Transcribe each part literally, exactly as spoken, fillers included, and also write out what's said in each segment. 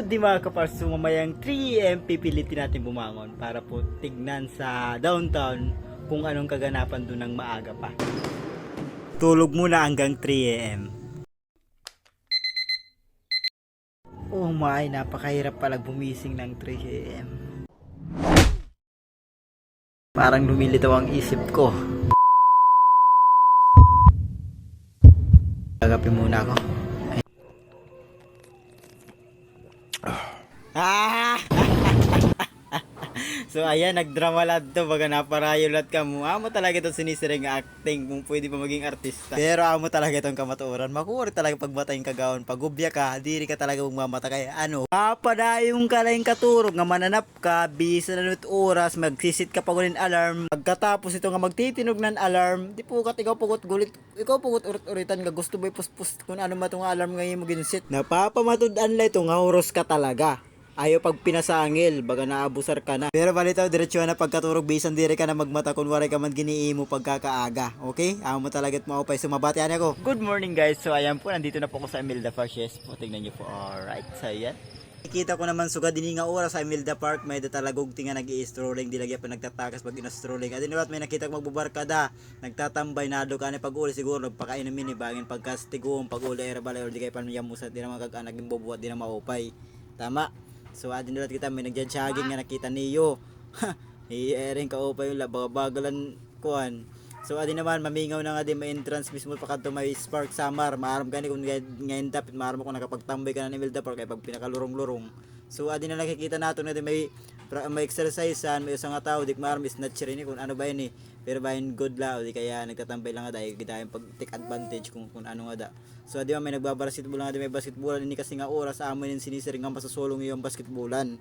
Di, mga kaparso, mamayang three A M pipilitin natin bumangon para po tignan sa downtown kung anong kaganapan doon ng maaga pa. Tulog muna hanggang three A M. Oh my, napakahirap pala gumising ng three A M. Parang lumilitaw ang isip ko. Gagapi muna ako. Ah! So, ayan, nagdrama la adto, baga naparayo la kamo. Amo talaga ito sinisiring nga acting, kung pwede pa maging artista. Pero amo talaga itong kamatuoran. Makuri talaga pagmatay hin kagahon. Pag-ubya ka, diri ka talaga magmamata kay ano. Papadayon ka la hin katurog nga mananap ka, bisan ano it oras, magsisit ka pa gud hin alarm. Pagkatapos ito nga magtitinog na hin alarm, di pukat ikaw pugot gulit, ikaw pugot urit-uritan nga gusto mo ipuspos kung ano man ito nga alarm nga imo ginsit. Napapamatud-an la ito nga huros ka talaga. Ayaw pagpinasangil, baga naabusar ka na. Pero balitaw, diretsuhan na pagkaturog, bisan diri ka na magmata kun waray ka man gin-iimo pagkakaaga. Okay? Amo talaga it maupay. So, mabati ani ako. Good morning, guys. So, ayan po, nandito na po ako sa Imelda Park. Yes po, tingnan niyo po. Alright, so ayan. Nakita ko naman sugad ini nga oras sa Imelda Park, may-ada talaga gud nga nag-i-strolling, di la gihapon nagtatakas pag ino-strolling. Adi na liwat may nakita ko magbubarkada, nagtatambay, nadto ka ani pag-uli siguro, nagpakainom ini, bangin pagkastigom, pag-uli ira balay, or di kay panyamusan, di na makag-anak, ginbubuhat, di na maupay. Tama. So, adi na liwat kita, may nagja-jogging nga nakita niyo. Iiring kaupay la, baga-baga la hin kuan. So, adi naman, mamingaw na ngadi, may entrance mismo pakadto may Spark Samar. Maaram gani kun ngay-, ngayon dapit, maaram ako nakapagtambay ka na hin Imelda Park, kay pag pinakalurong-lurong. So, adi na nakikita naton ngadi may pra-, may exercise-an, may usa nga tawo, di ko maaram, snatcher ini, kun ano ba ini. Pero bangin good la, o di kaya nagtatambay la ngada, ay gid dayon pag-take advantage kun, kun ano ngada. So, adi man, may nagbabasketball ngadi, may basketball-an ini kasi nga oras, amo ini sinisiring nga masusulong iyo hin basketball-an.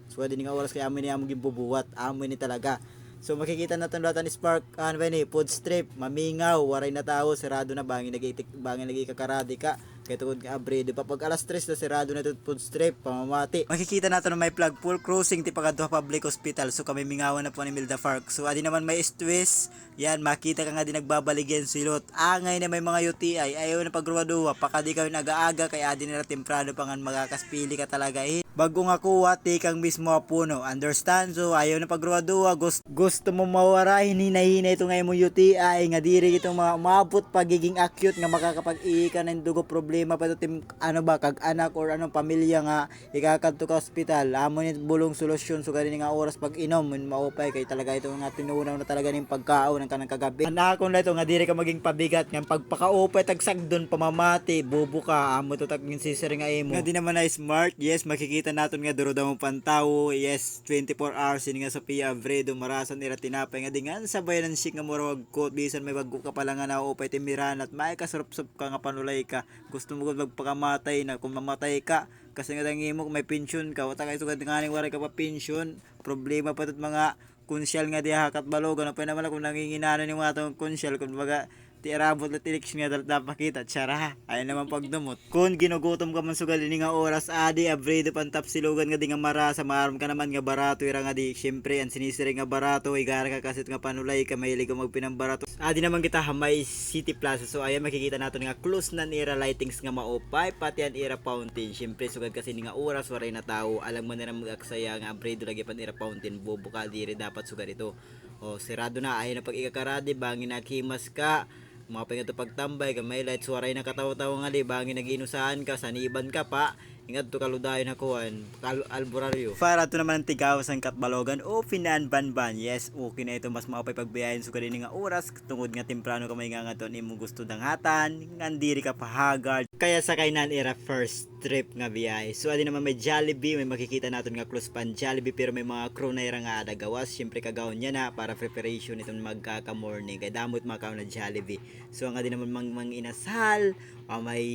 So, adi nga oras kay amo ini amo ginbubuhat, amo ini talaga. So, makikita naton liwat an Spark, ano ba ini, food strip, mamingaw, waray na tawo, sirado na, bangin nag-itik-, bangin nag-ikakaradi ka. Kay tungod nga abrido pa, pag alas tres na, sirado na ito food strip, pamamati. Makikita naton may flagpole crossing tipakadto ha public hospital. So, kamimingawan na po an Imelda Park. So, adi naman may East West. Yan, makita ka ngadi nagbabaligya hin silot. Angay na may mga U T I. Ayaw na pagruwa-duwa. Pakadi ka hin aga-aga kay adi na la temprano pa ngan makakaspili ka talaga, eh. Bag-o nga kuha, tikang mismo ha puno. Understand? So, ayaw na pagruwa-duwa. Gus-, gusto mo mawara hin hinay-hinay ito nga imo U T I nga diri ito ma-, maabot pagiging acute nga makakapag-ihi ka na hin dugo. Problema pa ito, tim-, ano ba, kag-anak or ano, pamilya nga ikakadto ka ospital, amo ini bulong solusyon, sugad ini nga oras pag-inom hin maupay kay talaga ito nga tinunaw na talaga nin pagkaon an kanan kagab-i. An akon la ito nga diri ka maging pabigat ngan pagpakaupay, tagsagdon, pamamati, bobo ka, amo ito ta-, ginsisiring ha imo. Ngadi naman ha Smart, yes, makikita naton nga durudamo pa an tawo, yes, twenty-four hours ini nga Sophia Avredo, marasan ira tinapay ngadi ngan sabayan hin shake nga mura wagkot, bisan may bag-o ka pa la nga naupay, timiranat, may kasurupsop ka nga panulay ka, gusto mo gud magpakamatay na, kun mamatay ka, Kasi ngada an imo, kun may pensyon ka, wa ta kay sugad ngani waray ka pa pensyon. Problema pa ito mga konsyal nga diha ha Catbalogan. Apay naman la kun nanginginano ini mga aton konsyal, kun baga, ti arabot la it eleksyon nga dapat napakita, tsara, ayaw naman pagdumot. Kun ginugutom ka man sugad ini nga oras, adi, abrido pa an Tapsilogan ngadi nga marasa, maaram ka naman nga barato ira ngadi. Siyempre, an sinisiring nga barato, igara ka kasi nga panulay ka, mahilig ka magpinambarato. Adi naman kita ha may City Plaza. So, ayan, makikita naton nga close na an ira lightings nga maupay, pati an ira fountain. Siyempre, sugad kasi ini nga oras, waray na tawo. Alangan man nira mag-aksaya nga abrido la gihap an ira fountain. Bobo ka, diri dapat sugad ito. O, sirado na. Ayaw na pag-ikakaradi, bangin naghimas ka. Mga pa ngadto pagtambay, kay may lights, waray na katawo-tawo ngadi, bangin nag-iinusahan ka, saniban ka pa. Ingadto ka ludayon ha kuan, kal-, albularyo. Para adto naman an tigawas han Catbalogan, open na an banban. Yes, okay na ito. Mas maupay pagbiyahe hin sugad ini nga oras, tungod nga temprano ka may ngangadto han imo gusto danghatan, ngan diri ka pa haggard. Kaya sakay na an ira first trip nga biyahe. So, adi naman may Jollibee, may makikita naton nga close pa an Jollibee, pero may mga crew na ira nga ada gawas. Siyempre, kagahon yana para preparation iton magkaka-morning. Kay damo it makaon ha Jollibee. So, an adi naman mang, mang inasal, ah, may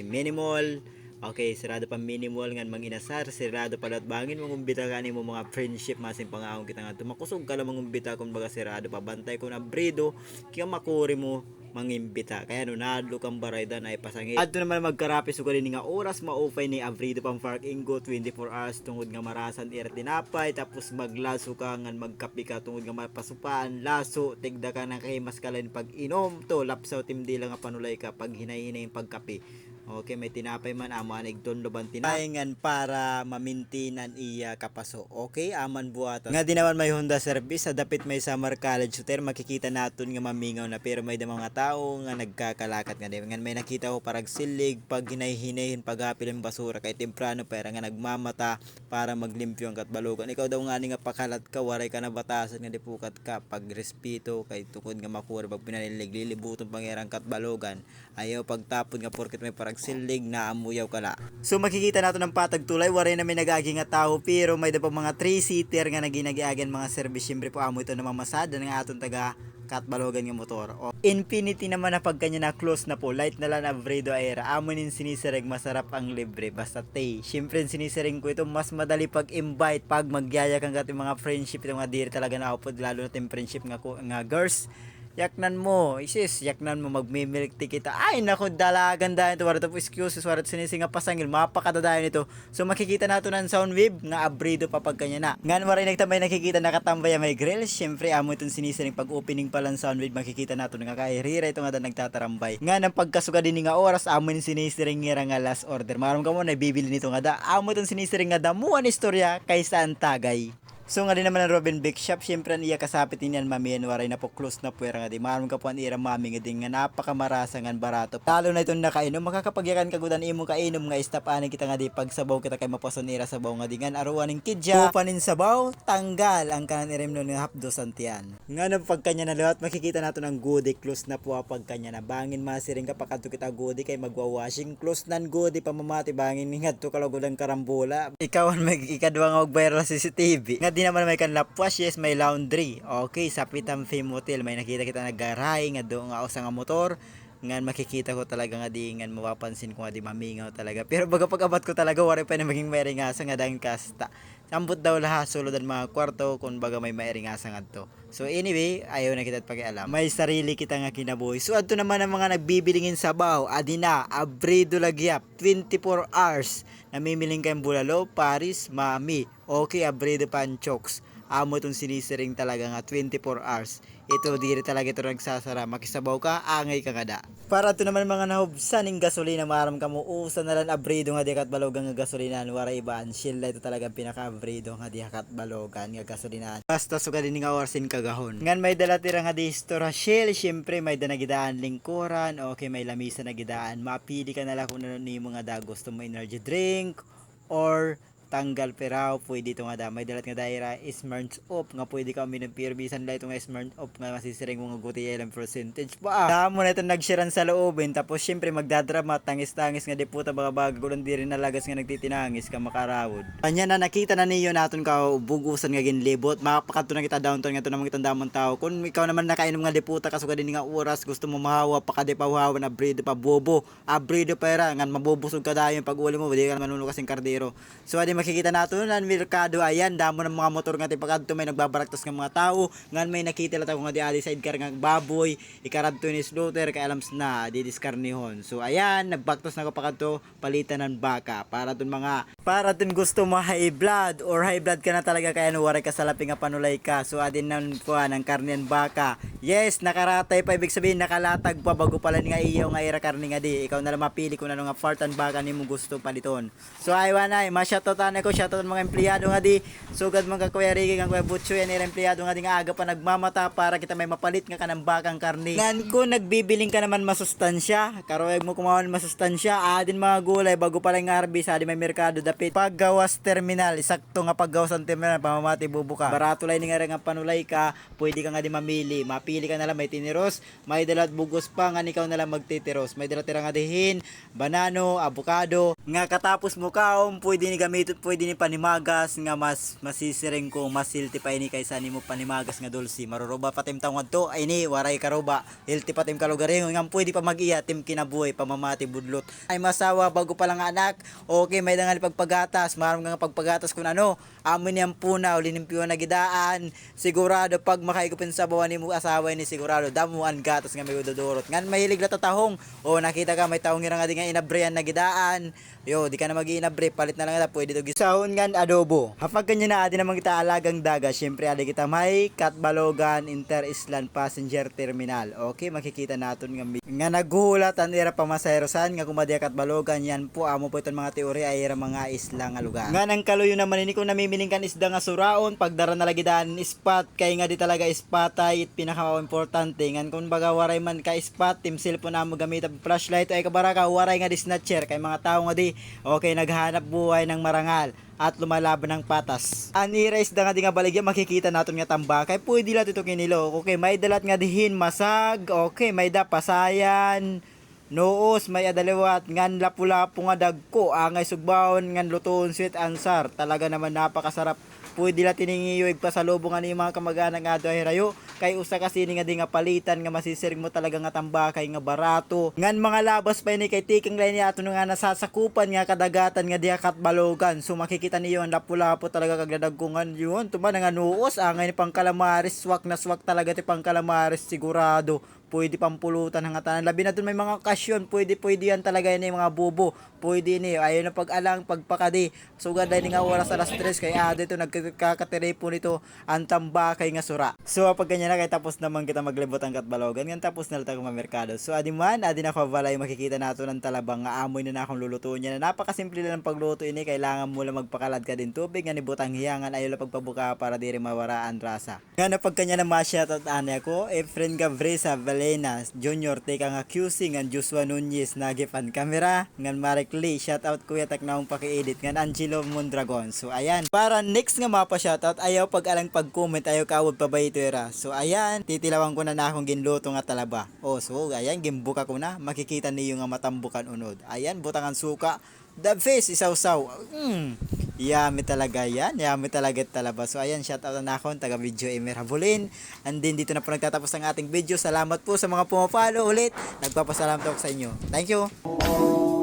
mini mall, Okay, sirado pa mini mall ngan mang-inasal, sirado pa liwat bangin mangumbita ka han imo mga friendship, masing pangaon kita ngadto. Makusog ka la mangumbita kun baga sirado pa, bantay kun abrido, kay makuri mo mangimbita. Kay ano, nadlo kan baraydan ay pasangil. Adto naman magkarape sugad ini nga oras, maupay ni abrido pa an Park Ingo, twenty-four hours, tungod nga marasa an ira tinapay, tapos maglaso ka ngan magkape ka, tungod nga mapaso pa an laso, tigda ka nakahimas ka la hin pag-inom, to, lapsaw tim dila nga panulay ka, paghinay-hinay hin pagkape. Okay, may tinapay man, amo an igtunlob an tinapay ngan para mamintin an iya kapaso. Okay, aman buhatan. Ngadi naman may Honda service, ha dapit may Summer College Hotel, makikita naton nga mamingaw na, pero may da mga tawo nga nagkakalakat ngadi. Ngan may nakita ko paragsilig, paghinay-hinay hin pag-apil hin basura, kay temprano pa ira nga nagmamata para maglimpyo an Catbalogan. Ikaw daw ngani nga pakalat ka, waray ka nabatasan nga di pukat ka, pagrespeto, kay tungod nga makuri pag pinanilig, lilibuton pa nga ira an Catbalogan. Ayaw pagtapod nga porket may paragsilig, naamuyaw ka la. So, makikita naton an patag tulay, waray na may nag-agi nga tawo, pero may da pa mga three-seater nga naginagiagi an mga service. Siyempre po, amo ito namamasadan nga aton taga Catbalogan nga motor. O, Infinity naman na pagkanya na close na po, light na lang abrido ay ira. Amo nin sinisiring masarap ang libre, basta tay. Siyempre, sinisiring ko ito, mas madali pag-invite pag magyayakang ka mga friendship, ito nga diri talaga naupod, lalo na team friendship nga, ku- nga girls. Yaknan mo, isis, yaknan mo, magmi-milk tea kita. Ay, naku, dalagan dayon ito. Wara ito po excuses, wara ito sinisi nga pasangil. Mapakadadayon ito. So, makikita naton an Soundwave nga abrido pa pagkanya na. Ngan waray nagtambay nakikita, nakatambay an may grill. Siyempre, amo iton sinisiring pag-opening pa la hin Soundwave. Makikita naton nga kairira ito nga da nagtatarambay. Ngan an pagkasugad ini nga oras, amo ini sinisiring nira nga last order. Maaram kamo, nabibili nito nga da. Amo iton sinisiring nga damo an istorya kaysa an tagay. So, ngadi naman an Robin Bake Shop, siyempre an iya kasapit ini an mami, an waray na po, close na po ira ngadi. Maaram ka po an ira mami ngadi nga napakamarasa ngan barato. Lalo na iton nakainom, makakapagyakan ka gud an imo kainom nga stop anay kita ngadi, pagsabaw kita kay mapason ira sabaw ngadi. Ngan aruan hin kidya, upan hin sabaw, tanggal an kanan ira imnon nga hapdos an tiyan. Ngan an pagkanya na liwat, makikita naton an gudi, close na po an pagkanya na. Bangin masiring ka pakadto kita gudi kay magwa-washing. Close nan gudi, pamamati, bangin ngadto ka la gud an karambola. Ikaw an mag-, ikadwa nga mag-viral C C T V. Ngadi naman may kan lapwas, yes, may laundry. Okay, sapit han Fame Hotel, may nakita kita naggarahe nga do nga usa nga motor. Ngan makikita ko talaga ngadi, ngan mapapansin ko ngadi mamingaw talaga. Pero baga pag-abot ko talaga, waray pa ini maging mairingasa nga daan kasta. Ambot daw la ha sulod an mga kwarto, kun baga may mairingasa ngadto. So anyway, ayaw na kita pakialam. May sarili kita nga kinabuhi. So adto naman an mga nagbibiling hin sabaw, adi na, abrido la gihap, twenty-four hours. Namimiling ka hin bulalo, paris, mami. Okay, abrido pa an chokes. Amo iton sinisiring talaga nga twenty-four hours. Ito, diri talaga ito nagsasara. Makisabaw ka, angay ka ngada. Para adto naman mga nahubsan hin gasolina, maaram kamo, usa na la an abrido ngadi ha Catbalogan nga gasolinahan, waray iba, an Shell la ito talaga an pinakaabrido ngadi ha Catbalogan nga gasolinahan. Basta sugad ini nga oras hin kagahon. Ngan may dala ira ngadi store ha Shell, siyempre may da nagidaan lingkuran, okay, may lamisa nagidaan. Mapili ka na la kun ano nimo ngada, gusto mo energy drink or tanggal piraw, pwede ito ngada. May dalat ngada ira Smirnoff nga pwede ka uminom, pero bisan la ito nga Smirnoff nga masisiring mo nga gutiay la an percentage pa. Damo na ito nagsiran sa loobin, tapos siyempre magdadrama, tangis-tangis nga di puta, baga-baga gud an diri nalagas nga nagtitinangis ka makarawod. Anya na, nakita na niyo an aton kabug-osan nga ginlibot, makapakadto na kita downtown, ngadto naman kita an damo han tawo. Kun ikaw naman nakainom nga di puta ka sugad ini nga oras, gusto mo mahawa, pakadi pa hawa, abrido pa, bobo. Abrido pa ira, ngan mabubusog ka dayon pag-uli mo, di ka manunukas hin kardero. So, adi makikita naton an merkado, ayan, damo na mga motor nga tipakadto, may nagbabaraktas nga mga tawo, ngan may nakita la ako nga di adi sidecar nga baboy, ikaradto ini slaughter, kay alams na, didiskarnehon. So, ayan, nagbaktas na ako pakadto, palitan an baka, para adton mga Para adton gusto ma-high blood or high blood ka na talaga kay ano, waray ka salapi nga panulay ka. So, adi na an kuan, an karne han baka. Yes, nakaratay pa, ibig sabihin nakalatag pa, bag-o pa la ini nga iyaw nga ira karne ngadi. Ikaw na la mapili kun ano nga part han baka an imo gusto paliton. So, aywan ay, ma-shoutout anay ko, shoutout an mga empleyado ngadi. Sugad man kan Kuya Ricky, kan Kuya Butchoy, an ira empleyado ngadi nga aga pa nagmamata para kita may mapalit nga kanan baka nga karne. Ngan kun nagbibiling ka naman masustansya, karuyag mo kumaon masustansya, adi an mga gulay, bag-o pa la nga harvest, adi may merkado dapit. Paggawas terminal, isakto nga paggawas han terminal, pamamati, bobo ka. Barato la ini nga ira nga panulay ka, pwede ka ngadi mamili. Mapili ka na la, may tiniros, may dalat bug-os pa, ngan ikaw na la magtitiros. May dalat ira ngadi hin banano, abukado, nga katapos mo kaon, pwede ini gamiton, pwede ini panimagas, nga mas masisiring ko, mas healthy pa ini kaysa nimo panimagas nga dulce. Maruruba pa tim tawo ngadto, ay ini, waray karuba. Healthy pa tim kalugaringon, nga pwede pa mag-iya tim kinabuhi, pamamati, budlot. Ay masawa, bag-o pa la nga anak, okay, may dangal pagpagatas, maaram ka nga pagpagatas kun ano, amo ini an punaw, linimpyuhan na gidaan, sigurado pag makaigop hin sabaw an imo asawa ini, sigurado damo an gatas nga may dudurot. Ngan mahilig la ta tahong, o nakita ka, may tahong ira ngadi nga inabrihan na gidaan, Yo, di ka na mag-iinabri, palit na la ngada, pwede ito gisahon ngan adobo. Ha pagkayana, adi naman kita alagang dagat, syempre adi kita may Catbalogan Inter-Island Passenger Terminal. Okay, makikita naton nga, nga naghuhulat an ira pamasahero san nga kumadi ha Catbalogan, yan po, amo po iton mga teorya ay ira mga isla nga lugar. Ngan an kaluyo naman ini kon namimiling kan isda nga suraon, pagdara na la gid han spot, kay ngadi talaga spot ay it pinaka-importante. Ngan kon baga waray man ka spot, it im cellphone amo gamita, flashlight, ay kabaraka, waray ngadi snatcher, kay mga tawo ngadi, okay, naghahanap buhay ng marangal at lumalaban ng patas. An ira isda ngadi nga baligya, makikita naton nga tambakay, pwede la ito kinilo. Okay, may-ada la ngadi hin masag, okay, may-ada pasayan, nuos, may-ada liwat, ngan lapu-lapu nga dagko, angay sugbahon, ngan lutoon, sweet and sour. Talaga naman napakasarap. Pwede la ini niyo igpasalubong an iyo mga kamag-anak nga adto ha hirayo. Kay usa kasi ini ngadi nga palitan nga masisiring mo talaga nga tambakay nga barato. Ngan mga labas pa ini kay tikang la ini ha aton nga nasasakupan nga kadagatan ngadi ha Catbalogan. So makikita niyo an lapu-lapu talaga kagdadagko ngan yun. Tuman nga nuos, angay ini pang-calamares, swak na swak talaga it pang-calamares sigurado. Pwede pampulutan ha ngatanan. Labi na adton may mga okasyon, pwede, pwede yan talaga ini mga bubo. Pwede ini, ayaw na pag-alang, pagpakadi. Sugad la ini nga oras alas tres, kay adi ito nagkakatiripon ito an tambakay nga sura. So, pagkayana kay tapos naman kita maglibot han Catbalogan, ngan tapos na la kita mamerkado. So, adi man, adi na ako ha balay, makikita naton an talaba nga amo ini an akon lulutoon yana. Napakasimple la hin pagluto ini, kailangan mo la magpakalad ka hin tubig, ngan ibutang hiya, ngan ayaw la pagpabuka para diri mawara an rasa. Ngan ha pagkayana ma-shoutout anay ako, Efren Gabreza Valena Junior, tikang ha Q C, ngan Joshua Nunez, nagip han camera, ngan Marek Lee, shoutout kuya, takna mo pakiedit, ngan Angelo Mondragon. So ayan, para next nga mapa-shoutout, ayaw pag-alang pag-comment, ayaw kaawod pa ba ito ira. So ayan, titilawan ko na an akon ginluto nga talaba. O, so ayan, ginbuka ko na, makikita niyo nga matambok an unod. Ayan, butang an suka, the best, isawsaw. Mm. Yummy talaga yan. Yummy talaga it talaba. So, ayan, shoutout na akon taga-video Emer Habulin. And then, dito na po nagtatapos ang ating video. Salamat po sa mga pumapalo ulit. Nagpapasalamat ako sa inyo. Thank you.